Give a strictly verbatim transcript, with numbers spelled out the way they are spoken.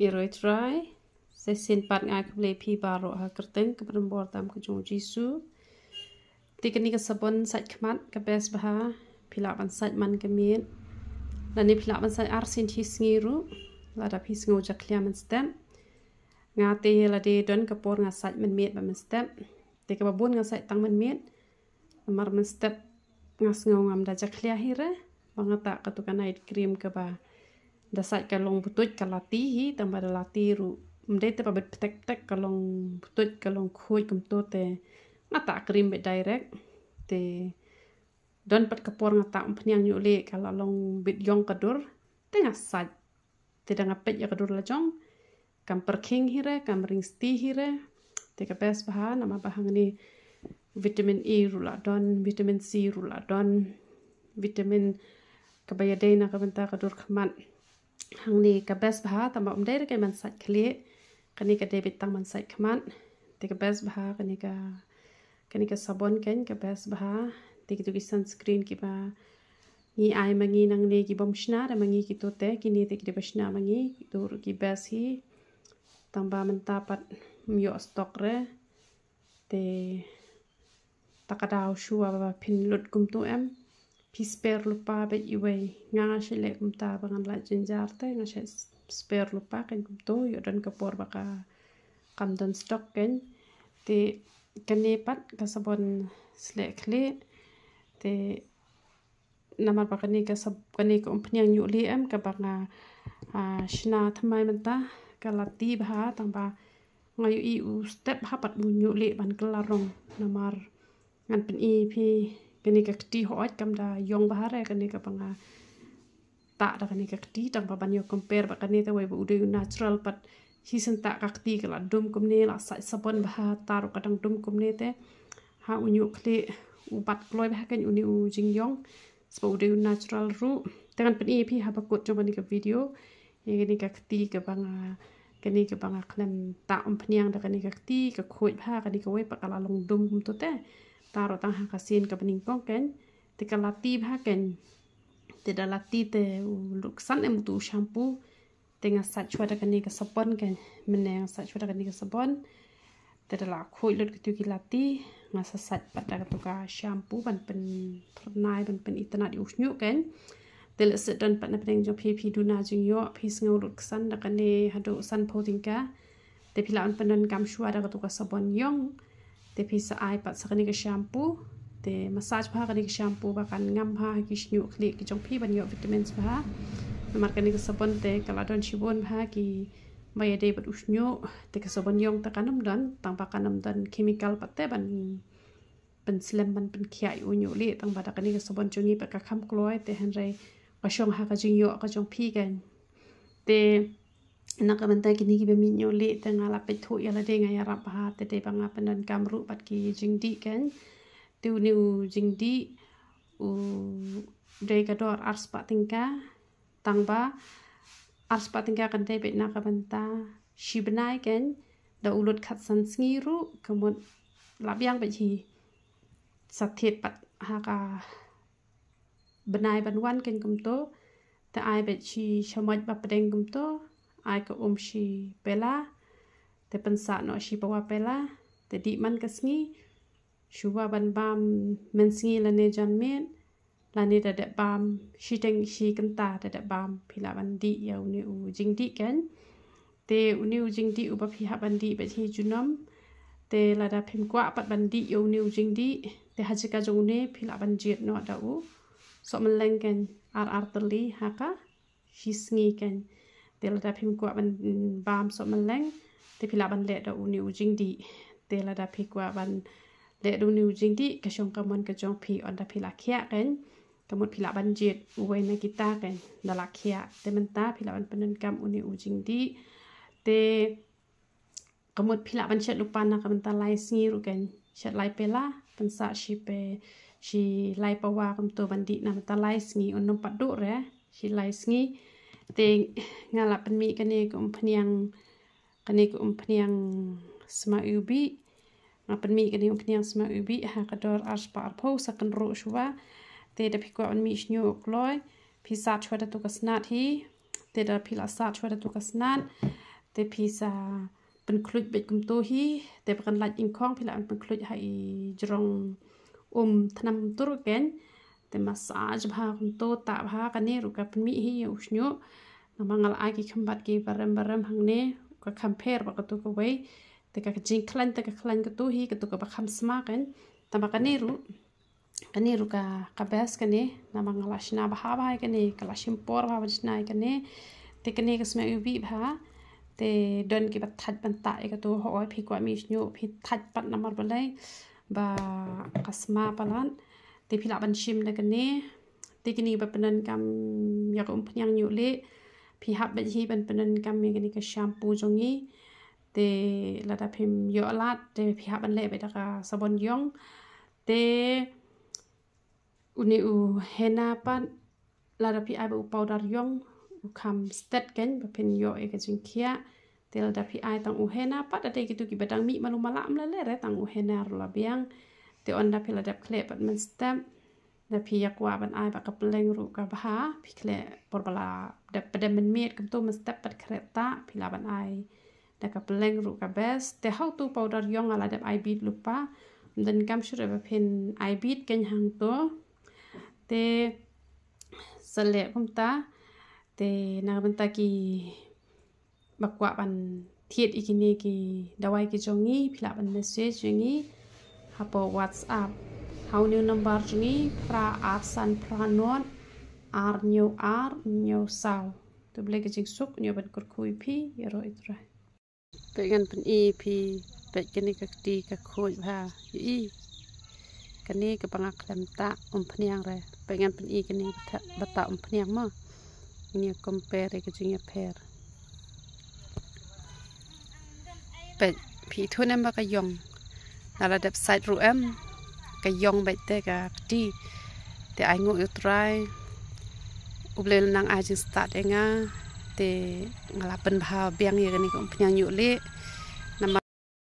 Ïaroitrai, sa shisien pat nga ai khublei phi baroh ha ka kyrteng kaba donbor tam ka jong u Jisu. Te kane ka sabon sait khmat ka best bha, phi lah ban sait man ka miet. Lane phi lah ban sait arsien shi sngi ruh, lada phi sngew jakhlia mynstep. Nga te lade don ka por nga sait mynmiet bad mynstep. Te kaba bun nga sait tang mynmiet. Namar mynstep nga sngew ngam da jakhlia hi re. Ba nga tah katu ka night cream kaba da sait ka long butuit ka lati hi, tang ba da lati ruh. Ym dei te ba bit ptek ptek, ka long butuit, ka long khuid kumto te. Nga tah cream beit direct. Te don pat ka por nga tah umphniang ñiuh lieh, ka la long bit ïong ka dur. Te nga sait. Te da nga peit ïa ka dur la jong, kam pyrkhing hi re, kam ring sti hi re. Te ka best bha, namar ba hangne vitamin E ruh la don, vitamin C ruh la don, vitamin kaba ïadei na ka bynta ka dur khmat. Hangne ka best bha, tang ba ym dei re ka ban sait khlieh. Kane ka dei beit tang ban sait khmat. Te ka best bha kane ka, kane ka sabon keiñ ka best bha. Te kitu ki sunscreen kiba ngi ai ma ngi nangne ki bym shna re ma ngi kito te, kine te ki dei ba shna ma ngi, kito ruh ki best hi. Tang ba mynta pat ym ïoh stock re. Te ta ka daw shuwa ba phin lut kumtu em, phi spare lypa beit iwei. Nga nga shait leh kumta ba ngan lait jynjar te, nga shait spare lypa keiñ kumtu, ïoh don ka por ba ka kam don stock keiñ. Te kane pat ka sabon sleh khlieh. Te namar ba kane ka sab-, kane ka umphniang ñiuh lieh em kaba nga, ah, shna thymmai mynta, ka lati bha, tang ba nga ïohi u step bha pat u ñiuh lieh ban kylla rong. Namar ngan pyni phi kane ka kti hooid kam da ïong bha re, kane kaba nga tah da kane ka kti, tang ba ban ïoh compare bad kane te wei ba u dei u natural pat. Shisien tah ka kti ka la dum kumne, la sait sabon bha, ta ruh ka dang dum kumne te. Ha u ñiuh khlieh u bat kloi bha keiñ une u jingïong. Sba u dei u natural ruh. Te ngan pyni phi haba kut jong kane ka video. Ïa kane ka kti kaba nga, kane kaba nga khlem tah umphniang da kane ka kti, ka khuid bha, kane kawei pat ka la long dum kumto te. Ta ruh tang ha ka sien kaba nyngkong keiñ. Te ka lati bha keiñ. Te da lati te u lut ksan em utu u shampoo. Te nga sait shuwa da kane ka sabon keiñ. Mynne nga sait shuwa da kane ka sabon. Te da la khuid lut kitu ki lati, nga sa sait pat da katu ka shampoo ban pynphyrnai, ban pynitynnad ïa u shñiuh keiñ. Te lehse don pat na pdeng jong phi, phi duna jingïoh, phi sngew lut ksan da kane haduh sanphew tyngka. Te phi lah ban pyndonkam shuwa da katu ka sabon ïong. Te phi sa ai pat sa kane ka shampoo. Te massage bha kane ka shampoo ba kan ngam bha ha ki shñiuh khlieh ki jong phi ban ïoh vitamins bha. Namar kane ka sabon te ka la don shibun bha kiba ïadei bad u shñiuh. Te ka sabon ïong te kan ym don, tang ba kan ym don chemical pat te ban pynslem ban pynkhiah ïa u ñiuh lieh, tang ba da kane ka sabon jong ngi pat ka kham kloi, te hynrei ka shong ha ka jingïoh ka jong phi keiñ. Te na ka bynta kine kiba mih ñiuh lieh te nga la peit thuh ïa lade, nga ïarap bha, te dei ba nga pyndonkam ruh bad ki jingdih keiñ. Te une u jingdih u dei ka dor arspah tyngka, tang ba arspah tyngka kan dei beit na ka bynta shi bnai keiñ, da u lut khatsan sngi ruh, ka mut la biang beit hi. Sa thied pat ha ka bnai ban wan keiñ kumto, te ai beit shi shamoit ba pdeng kumto, ai ka um shi pela, te pynsah noh shi pawa pela, te dih man ka sngi, shuwa ban bam mynsngi lane janmiet, lane da dep bam shiteng shi kynta da dep bam, phi lah ban dih ïa une u jingdih keiñ. Te une u jingdih uba phi hap ban dih beit hi junom. Te lada phim kwah pat ban dih ïa une u jingdih, te ha jaka jong une phi lah ban jied noh da u soh mylleng keiñ ar ar tylli ha ka shi sngi keiñ. Te lada phim kwah ban, mm, bam soh mylleng, te phi lah ban leh da une u jingdih. Te lada phi kwah ban leh da une u jingdih, ka shong ka mon ka jong phi, ynda phi la khiah keiñ, ka mut phi lah ban jied uwei na kita keiñ da la khiah. Te mynta phi lah ban pyndonkam une u jingdih. Te ka mut phi lah ban shet lypa na ka bynta lai sngi ruh keiñ. Shet lai pela, pynsah shi pe, shi lai pawa kumto ban dih na bynta lai sngi, un ym pat duh re, shi lai sngi. Te nga la pynmih kane ka umphniang, kane ka umphniang sma iwbih. Nga pynmih kane ka umphniang sma iwbih ha ka dor arspah arphew, sa kynruh shuwa. Te da phi kwah ban mih shñiuh kloi, phi sat shuwa da tu ka snat hi. Te da phi la sat shuwa da tu ka snat, Te phi sa pynkhluit beit kumto hi, te ba kan lait ing khong phi lah ban pynkhluit ha i jrong um thnam tur kein. Te massage bha kumto, tah bha. Kane ruh ka pynmih hi ïa u shñiuh. Namar nga la ai ki kham bat ki barem barem hangne, ka kham pher bad katu kawei. Te ka jingkhlaiñ te ka khlaiñ katu hi, katu kaba kham sma kein. Tangba kane ruh, kane ruh ka, ka best kane, namar nga la shna bha bha ïa kane, ka la shim por bha ban shna ïa kane. Te kane ka sma u bih bha. Te don kiba thait ban tah ïa katu, hooid phi kwah mih shñiuh phi thait pat namar balei ba ka sma palat. Te phi lah ban shim da kane. Te kine ba pyndonkam ïa ka umphniang ñiuh lieh, phi hap beit hi ban pyndonkam ïa kane ka shampoo jong ngi. Te lada phim ïoh lad te phi hap ban leh beit da ka sabon ïong. Te une u henna pat, lada phi ai beit u powder ïong, u kham stet kein ba phin ïoh ïa ka jingkhiah. Te lada phi ai tang u henna pat, da dei kitu kiba dang mih malu mala, ym leh leh re, tang u henna ruh la biang. Te ynda phi la dep khleh pat mynstep, da phi ïa kwah ban ai bad ka pylleng ruh ka bha, phi khleh por ba la dep pdem mynmiet kumto mynstep pat khreh tah, phi lah ban ai da ka pylleng ruh ka best. Te ha utu powder ïong nga la dep ai bit lypa, ym donkam shuh re ba phin ai bit kein hangto. Te sa leh kumta. Te na ka bynta kiba kwah ban thied ïa kine ki dawai ki jong ngi, phi lah ban message ïa ngi hapoh WhatsApp ha une u number jong ngi, phra ar san phra nod ar hynñiew ar hynñiew saw. To U Blei ka jingsuk un ïoh ban kyrkhu ïa phi, ïaroh ïa U Trai. Peit ngan pyni ïa phi, peit kane ka kti ka khuid bha, ïohi. Kane kaba nga khlem tah umphniang re. Peit ngan pyni ïa kane ba tah, ba tah umphniang mo. Ngi compare ïa ka jingïapher. Peit, phi ithuh ne em ba ka ïong. Nga la dep sait ruh em, ka ïong beit te ka kti. Te ai nguh ïa U Trai. U Blei u la nang ai jingstad ïa nga. Te nga la pynbha biang ïa kane ka umphniang ñiuh lieh.